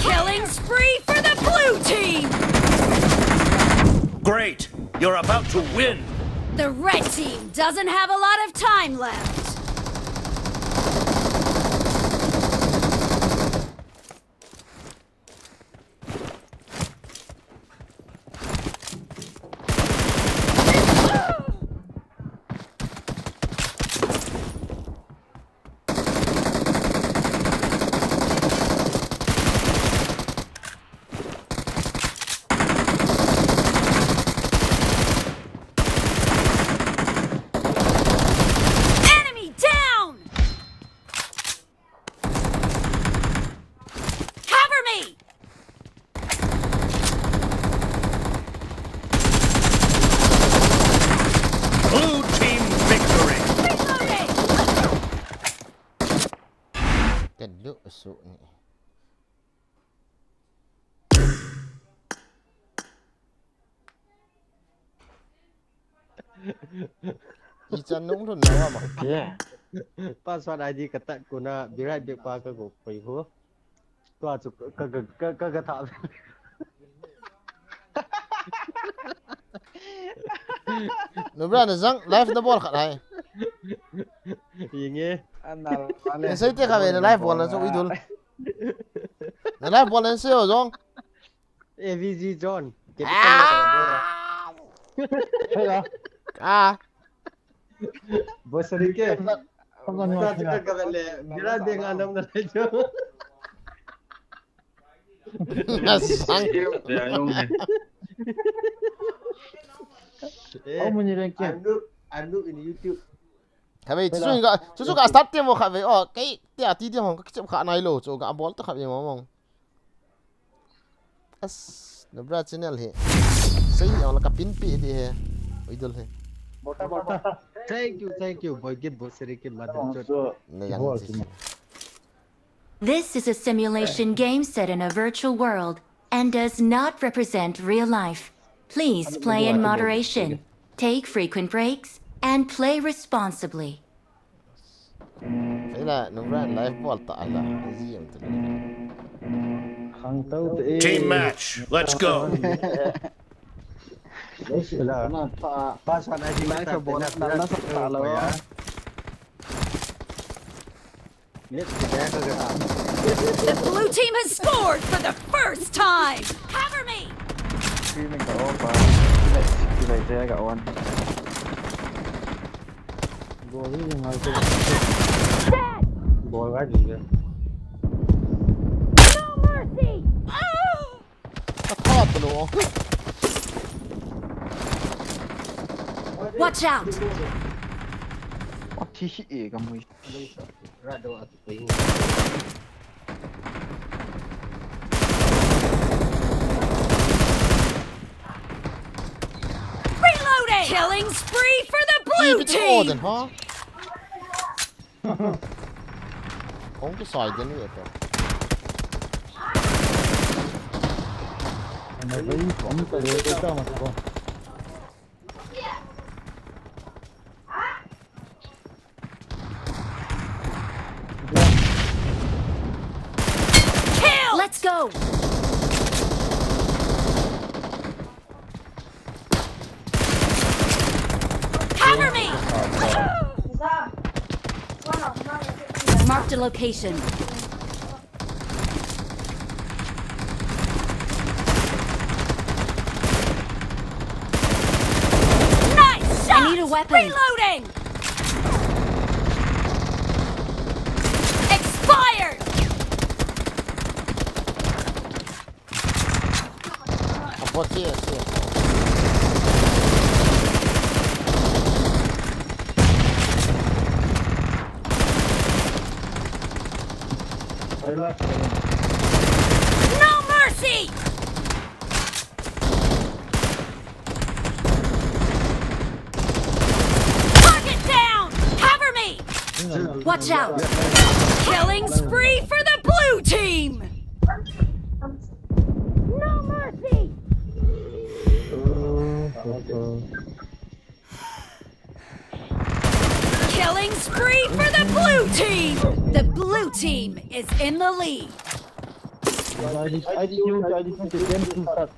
Killing spree for the blue team! Great! You're about to win! The red team doesn't have a lot of time left. Enemy down! Cover me! Blue team victory! Reloading! Telu su ni. Ichan nung thun nawa ma. Yeah. Password I D katat kuna, be right back pa kago koi ho. Tua chu ka, ka, ka, ka, ka tha. Nubra na jang live na bol khat hai. Yinge. Ana, ana. Sei te kha ve na live bol na chu idul. Na live bol na sei o jong. A V G John. Ah. Ah. Bosari ke. Sa chika ka le, gira de nga nam na le jo. Nasang. Skill, yeah, I know, man. How many rank? I'm look, I'm look in YouTube. Khatvei, chuchu ka, chuchu ka start te mo khatvei. Oh, kei tia ti ti hong ka kichep kha nai lo chu ka bol ta khatvei mo mong. As, the bra channel hi. Sei ni la ka pin pi di he. Oi dol he. Thank you, thank you. Boy, give boy, seri ke mother chot. Ne yang chi. This is a simulation game set in a virtual world and does not represent real life. Please play in moderation, take frequent breaks, and play responsibly. Sei la, no ran live bol ta la. Ji am tu. Khang tau te. Team match. Let's go. Sila. Pa, pa sa na di Live bol na na sa ta la. Let's go. The blue team has scored for the first time. Cover me. Screaming ka on pa. Kila, kila, kila ka on. Go hi ngai te. Dead. Bol ga di ga. No mercy. Ka tha tu lo. Watch out. Wa thi hi e ka mui. Reloading. Killing spree for the blue Keep it on, team. Huh? Kong tu sai den ve ta. Ana bai pom ta le ta ma ko. Kill. Let's go. Cover me. Marked a location. Nice shot. I need a weapon. Reloading. Expired. Apo, see, see. No mercy. Target down. Cover me. Watch out. Killing spree for the blue team. No mercy. Killing spree for the blue team. The blue team is in the lead. Ai di ai di kiu ai di kiu ke ten tu sat.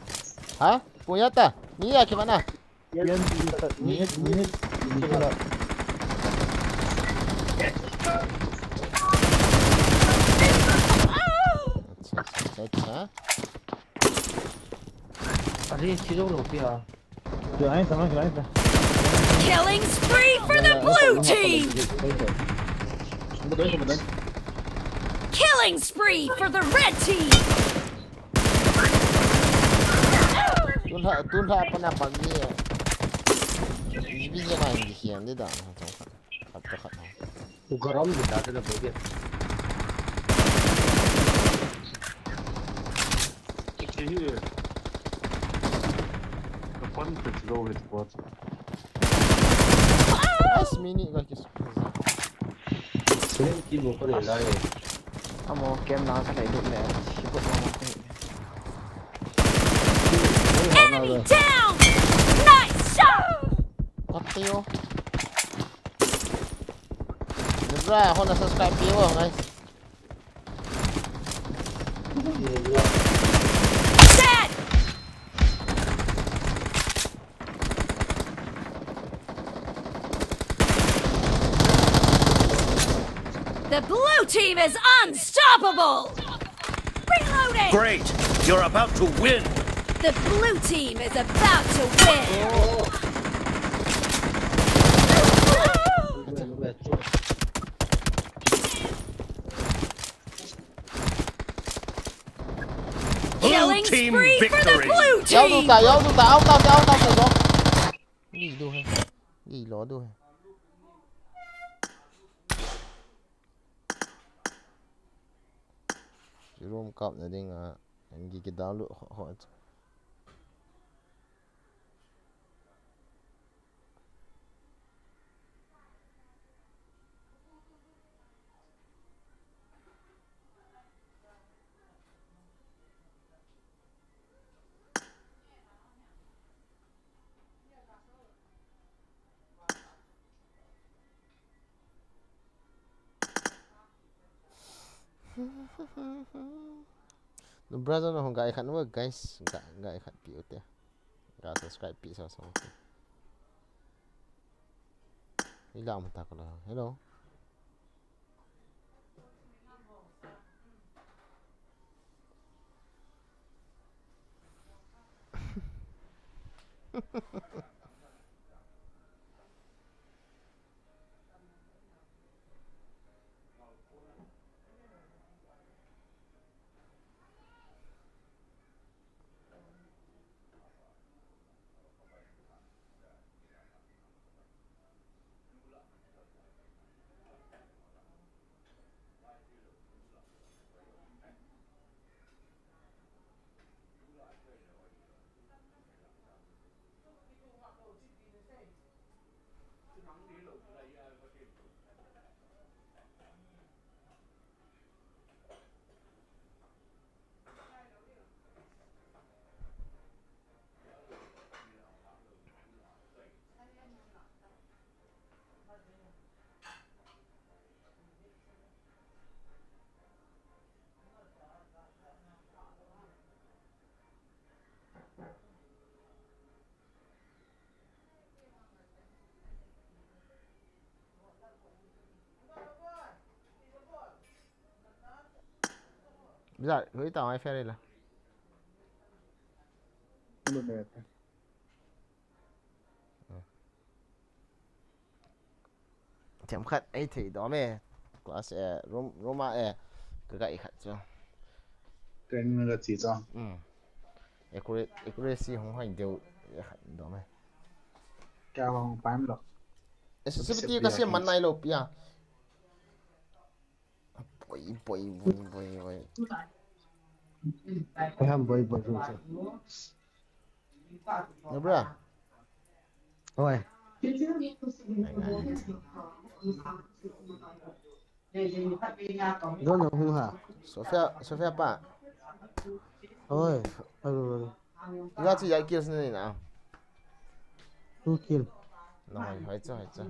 Ha? Punya ta. Ni ya ke mana? Ten tu sat. Minute minute. Minute la. Acha, acha, acha. Are, chilo lo pia. Kila ai ta, kila ai ta. Killing spree for the blue team. Killing spree for the red team. Tun ha, tun ha pa na pa ni. Ji bi ji na ni hian de da na chong khat. Khat ta khat na. Garam di ta te na boge. Kihi. Ka pan ka chilo hit bot. Last minute ka kis. Sini ki mo ko ne lai. Amo kem na ka dai duk le. Sibut mo ko. Enemy down. Nice shot. Khat te yo. Zebra, hon subscribe pi wo, guys. Dead. The blue team is unstoppable. Reloading. Great. You're about to win. The blue team is about to win. Victory. Yau du ta, yau du ta, au ta, au ta, au ta, lo. Ni du he. Ni lo du he. Room kap na ding a, an gi ki download ho, ho. No brother, no, gai khat no, guys, gai, gai khat pi u te. Ga subscribe pi sa sa u te. Ila mo ta ko la. Hello. Bisa, hui ta mai fere la. Ano na yata? Themkhat ei thei dom e. Class, eh, room, room a, eh, ka gai khat chu. Training na ka chi chu. Hmm. Accurate, accuracy hung hoi deu, eh, khat dom e. Kya hung paim lo. Accessibility ka siam man nai lo pia. Boi, boi, boi, boi, boi. Koi ham boi, boi, boi, boi. No, bro. Oi. Don hung ha. Sofia, Sofia pa. Oi. Oi, oi, oi. Iga chu eight kills na nei na. Two kill. Na hoi, hoi chu, hoi chu.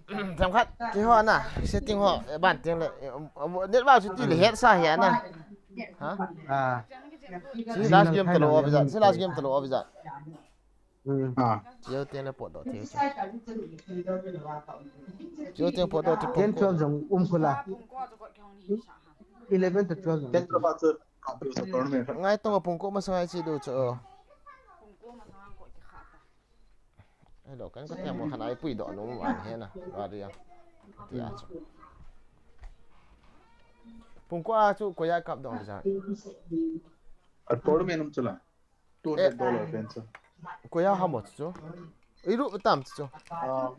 Themkhat, keiho na, setting ho, eh, ban teng le, eh, um, um, net va chu ti le het sa hi na. Ha? Ah. Si last game ta lou obvisa, si last game ta lou obvisa. Hmm. Ah. Chiu teng le potdoh thei. Chiu teng potdoh thei. Ten twelve jong um khu la. Eleven to twelve jong. Ten to twelve. Ngai tong a pung ko masang ai chi du chu. Hello, kan ka tiam mo khan ai pui doh nom an he na. Ra ria. Tia chu. Pung ko a chu koi a kap dong ja. A tournament um chu la. Two hundred dollar pen chu. Koi a ha mo chu. Iru tam chu. Ah,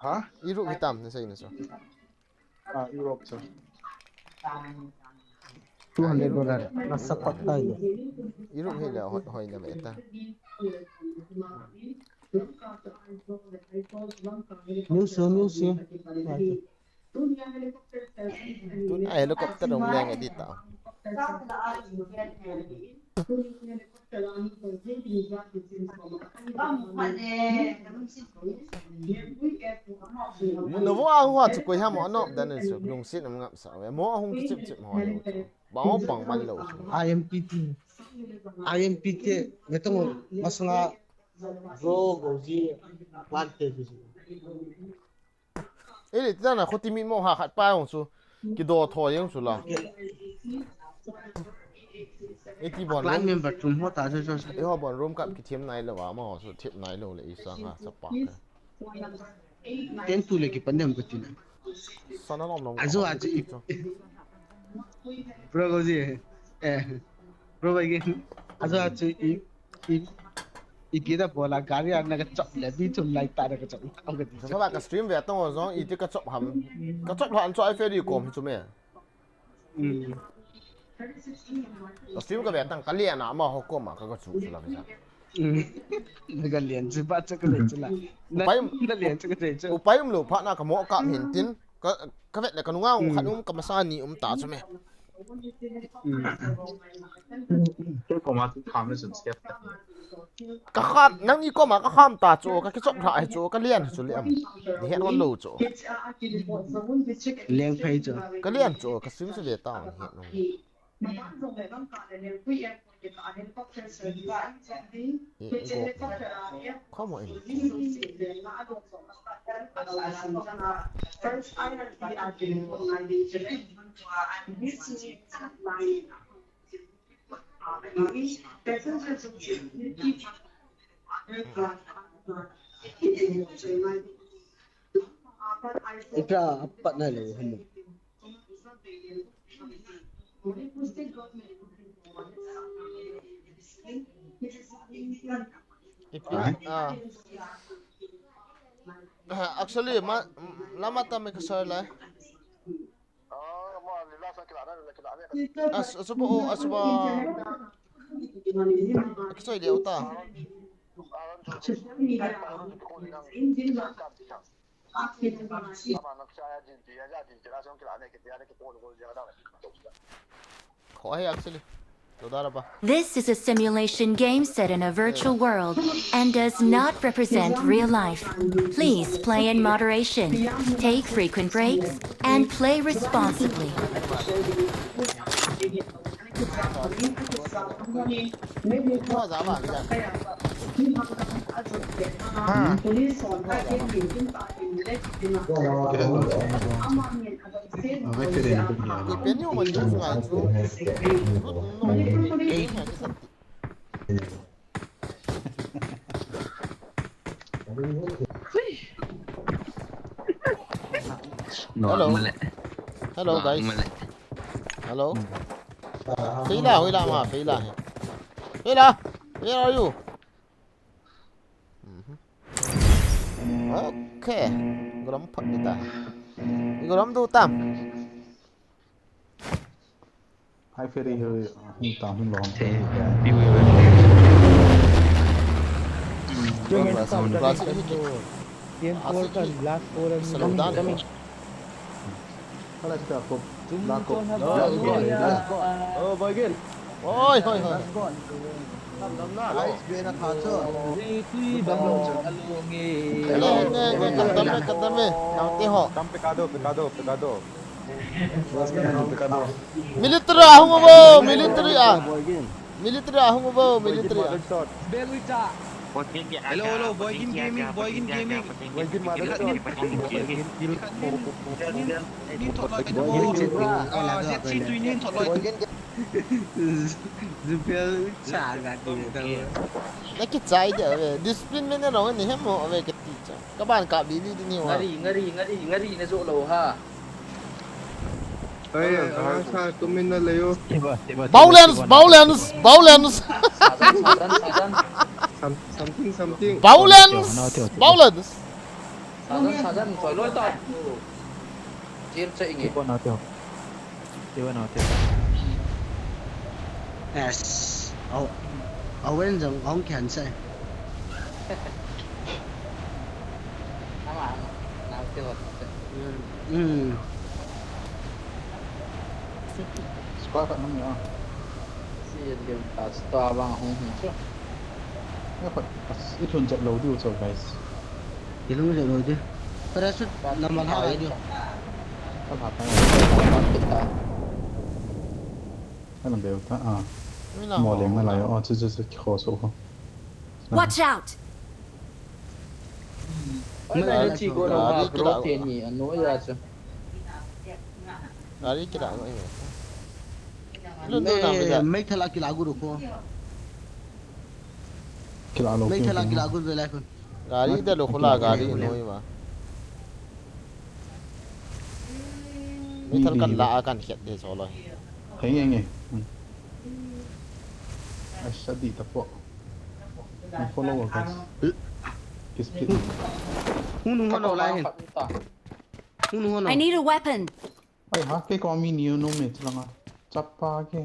ha? Iru tam na sei na chu. Ah, Europe chu. Two hundred dollar. Nasa pat tai le. Iru hi le hoi, hoi na me ta. New show, new show. Tun a helicopter dong leng edit ta. Mo na vo a hung a chu koi ham mo anop dan chu lungset um ngap sa ve. Mo a hung ki chip chip mo lo chu. Ba mo pang man lo chu. I M P T. I M P T. Me tong masanga bro goji plan te ji. Ele tana khoti mi mo ha khat pa jong chu. Kido tho jeng chu la. Iti bon clan room member thum ho ta chu chu. Eiho bon room kap kithem nai lo va, amaho chu thep nai lo le i sang ha, sa pa. Ten tu le kipan dem ka tina. Sana lom lom. Azu, azu. Bro, goji. Eh. Bro, again. Ajo achu i i i kita bola gari ana ka chop le bi thum lai ta ka chop. Ang ka ti. Sa ba ka stream ve tong jong iti ka chop ham. Ka chop han chu ai fe di kom chu me. Hmm. Ka stream ka ve tang ka lian a ma ho kom a ka ka chu chu la ka. Hmm. Ka lian chu ba chu ka ve chu la. Na, upai na lian chu ka ve chu. Upai um lo pha na ka mo ka min tin ka ka vet le ka nunga um khat um ka masa ni um ta chu me. Kei koma chu kham le chun step. Ka kham, nangni koma ka kham ta chu, ka kichop lha hi chu, ka lian hi chu le am. Ni het hon lo chu. Leng phei chu. Ka lian chu, ka sim chu ve ta ni het no. He, he, go. Come on. Ipra apat na le hamu. Ipra, ah. Ah, actually, ma, lama ta me ka sar lai. As, asuba, oh, asuba. Kisoi dia uta. Khoi actually. This is a simulation game set in a virtual world and does not represent real life. Please play in moderation, take frequent breaks, and play responsibly. Hello. Hello, guys. Hello. Feila, hoila ma, Feila. Feila, where are you? Mhm. Okay. Golam phak ni ta. Golam du tam. Hai Ferry ho, hung tam hung lom. Te, piu. Class, class. Last four. Slow down. Hala, kita ko. Lako. Oh, boy gel. Oi, oi, oi. Guys, bena tha cho. Hello, nge, nge, kadam e, kadam e. Nang te ho. Tam pecado, pecado, pecado. Pecado. Military ahung ubo, military ah. Military ahung ubo, military ah. Beluita. Hello, hello, Boygin Gaming, Boygin Gaming. Boygin mother. Nin thot loi. Ah, Z C three nin thot loi. Zupel cha ga ti ta. Na kichai de ve. Discipline me na rong ni hem mo ve ka ti cha. Ka ban ka bi bi ni wa. Ngari, ngari, ngari, ngari na jo lo ha. Oi, oi, sa, tum in na le yo. Violence, violence, violence. Sadan, sadan, sadan. Some-, something, something. Violence, violence. Sadan, sadan, soi loi ta. Jil che inge. Ibo na teo. Ibo na teo. Yes. Au, au wen jong ong khen se. Ama, na teo. Hmm. Squad khat hung ni a. Si game ta star bang hung hung chu. Ya khat, i thun chat lo diu chu, guys. I thun chat lo diu. Parachute number ha ai diu. Ka ha ta. Ka ha ta. Ka lang beu ta a. Mo leng na lai o, chu chu chu kho so ho. Watch out! Oi, na chi ko na bro te ni, ano ya chu. Gari kila ngo ime. Lu tu na me. Mei thala kila guru ko. Kila lo. Mei thala kila guru lai ko. Gari de lo khula gari no ima. Mei thal kan la kan khet de so lo. Hei nge nge. Ai, sa di tapo. Ang follow ka. Kiss pit. Hung hung Ka hon ko lai lang hin. Khat ta. Hung hung hon. I need a weapon. Ai ha, kei ko mi ni no me chilanga. Chapa ke.